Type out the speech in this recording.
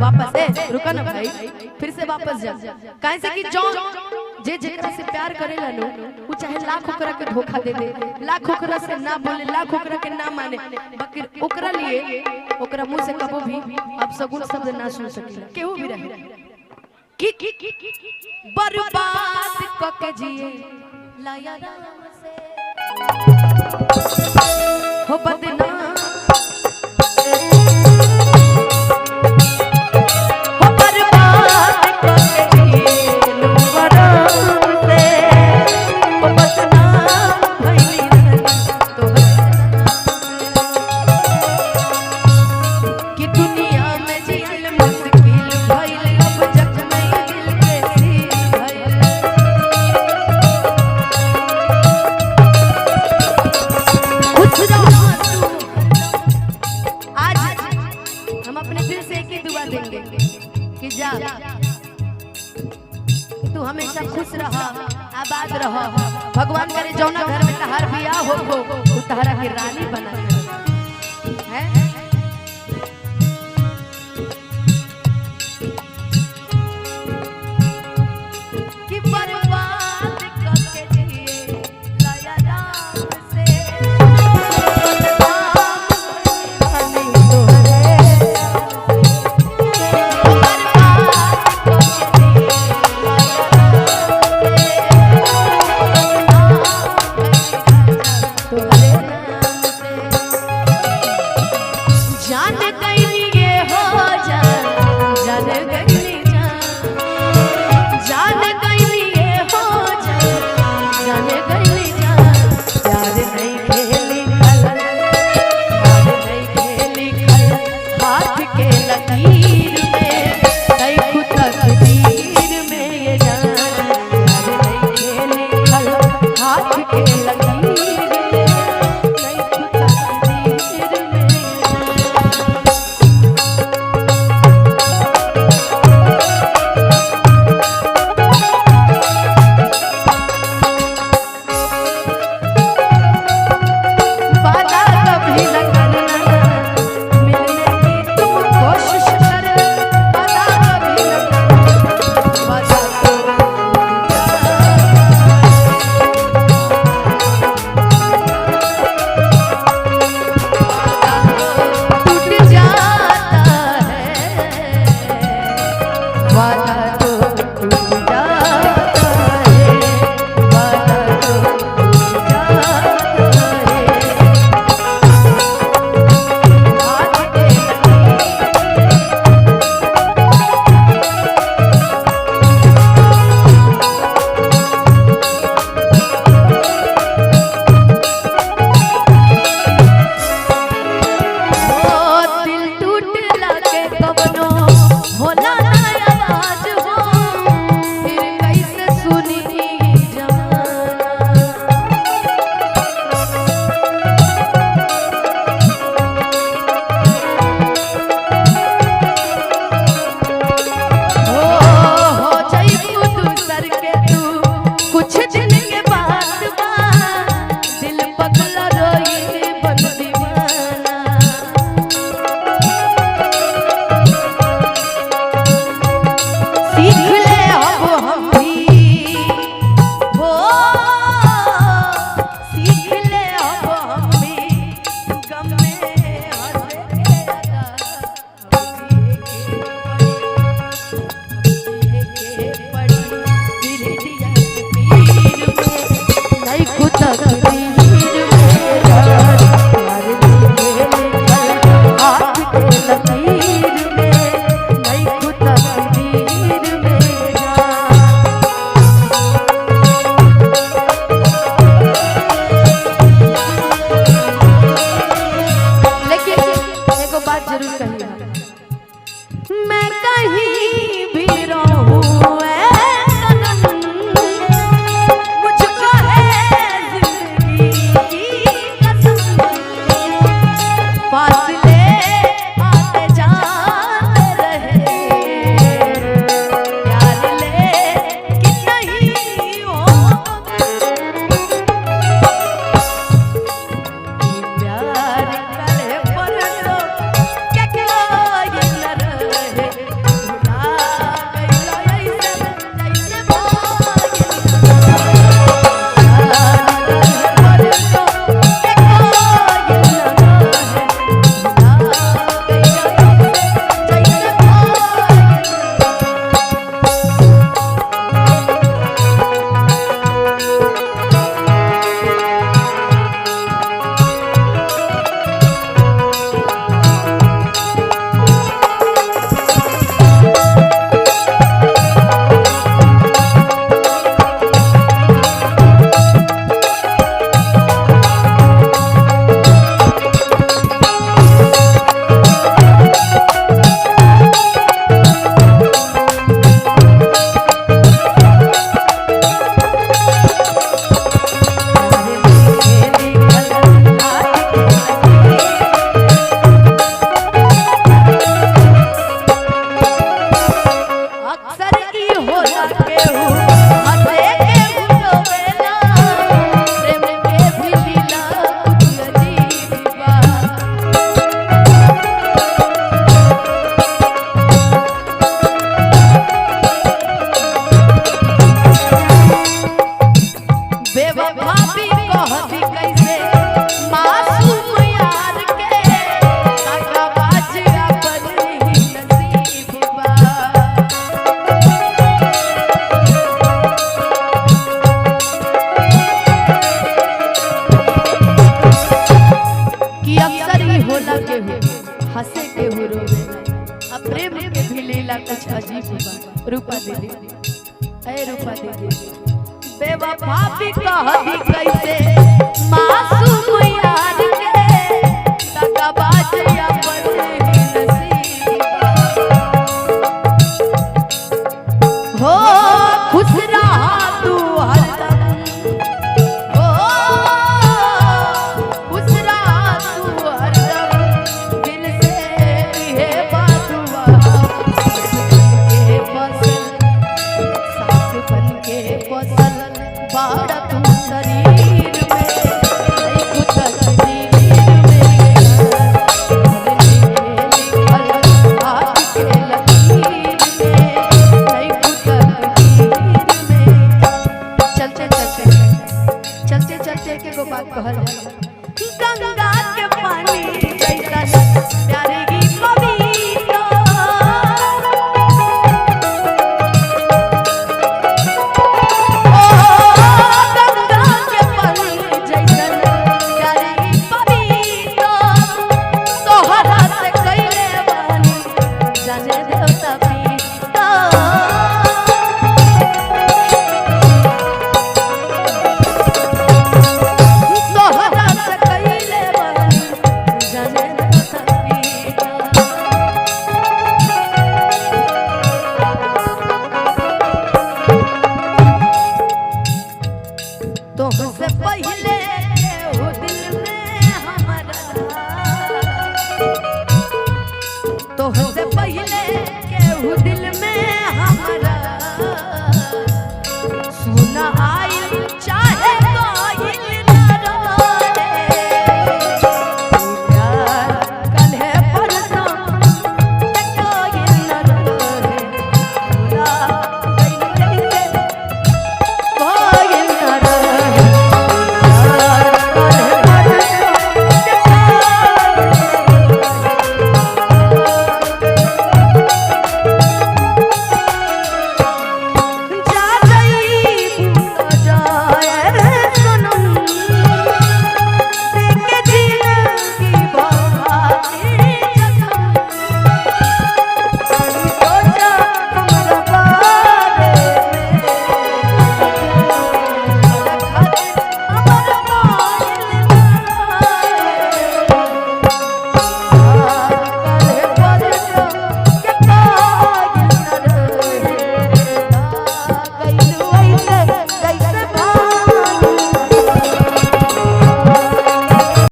वापस ए रुका ना भाई, फिर से वापस जा। काहे से कि जौन जे जेकरा से प्यार करेला नो, उ चाहे लाख ओकरा के धोखा दे दे, लाख ओकरा से ना बोले, लाख ओकरा के ना माने, बाकी ओकरा लिए ओकरा मुंह से कबो भी अब सगुन शब्द ना सुन सकेला केहू भी रहे। कि बर्बाद क के जिए लाया राम से हो बदनाम, हो बर्बाद क के जिए लुआ राम से, हो बदनाम भइली रानी तोहरे कि दुनिया में जियल मुश्किल भइल, अब जग में दिल के सील भइल। खुश रहो तू। आज हम अपने दिल से एक ही दुआ देंगे कि जा तू हमेशा खुश रह, आबाद रह। भगवान करे जौना घर में तहार बियाह हो उ तहरा के रानी बना दे। हैं? कि बर्बाद करके जिए लाया राम से, बदनाम भइली तोहरे, बर्बाद करके जिए लाया राम से, बदनाम भइली राजा तोहरे नाम से। लीला कुछ अजीब बा। रूपा दीदी, ए रूपा दीदी, बेवफा भी कह दी कैसे माँ।